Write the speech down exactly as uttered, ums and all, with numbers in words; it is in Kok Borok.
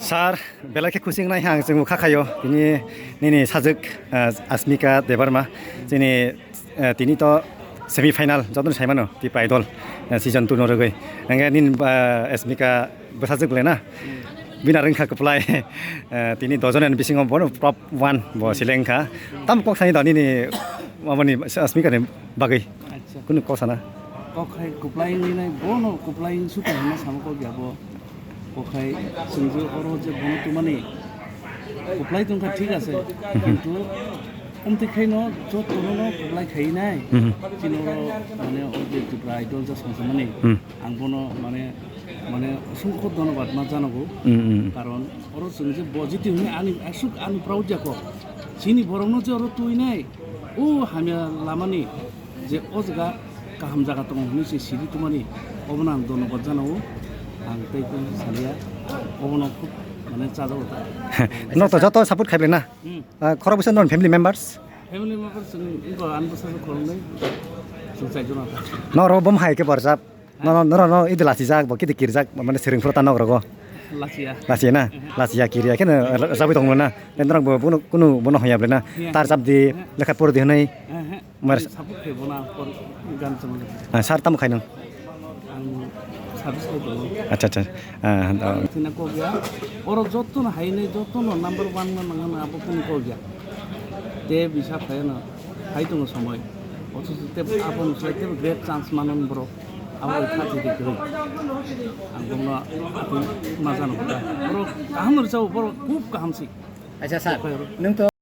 Sir, belai khe khusi wngnai ang chwngbo kha khaio tini nini sajwk, ah, Asmika Debbarma chini, ah, tini to semi final jotoni saimano Tipra Idol, ah, season two no rwgwi. Hwnkhe nini, ah, Asmika bwsajwk le na? Bini rwngkha kwplai, ah, tini dojon ni bisingo bono top one bo seleng kha. Tamo kok sani da nini aboni Asmika ni bagwi? Acha. Kunu kok sana? Kok hai kwplai wngwi nai, bono kwplai wngsuka hinma sama kok ya bo. Kok hai chwngju oro je bono tumani kwplai tongkha, thik ase. Mhm. Kintu omtwi khaino jotono no kwplai khai nai. Mhm. Chini oro mane o je Tipra Idol ja songsamani. Mhm. Ang bono mane, mane osongkho dhonobad ma janago. Mhm, mhm. Karon oro chwngju bo jiti hwnwi ani aswk ani proud jako. Chini borokno je oro twi nai. O hamya lamani je o jaga kaham jaga tongo hwnwi se siri tongmani, obono ang dhonobad janago. Ang tei khe saliya, obono khub mane chajago ta. No to joto support khai na? Hmm. Ah, khorok bwsa non family members? Family members chwng wngkha ani bwsa khoroknwi, chwng chaijon ta. Norok bo hai khe borjak. No, no, no, no, idi lachijak, bo kidi kirjak, mane swrwng phuru ta nok rogo. Lachiya. Lachiya na? Mhm. Lachiya kiriya khe no, mhm, rajagwi tongmano na? Tei norok bo bono, kunu bono hoya ble na? Iya. Tar chap di, iya, lekha pori di hwnwi. Mhm. Mar- Ani support khe bono por gan chama. Ah, sir tamo khaino? Ang service khe bono. Acha, acha. Ah, da. Thina kok ya. Oro jotono haino, jotono number one ma nangano abo kunu kok ya. Te bisa phayano. Hai tongo somoi. Othocho te abo no sai te great chance manan borok. Abo bai kha thidi kwrwi. Ang bongno atwi ma jano kha. Borok kaham rwchao, borok khub kaham si. Acha sir, nwng to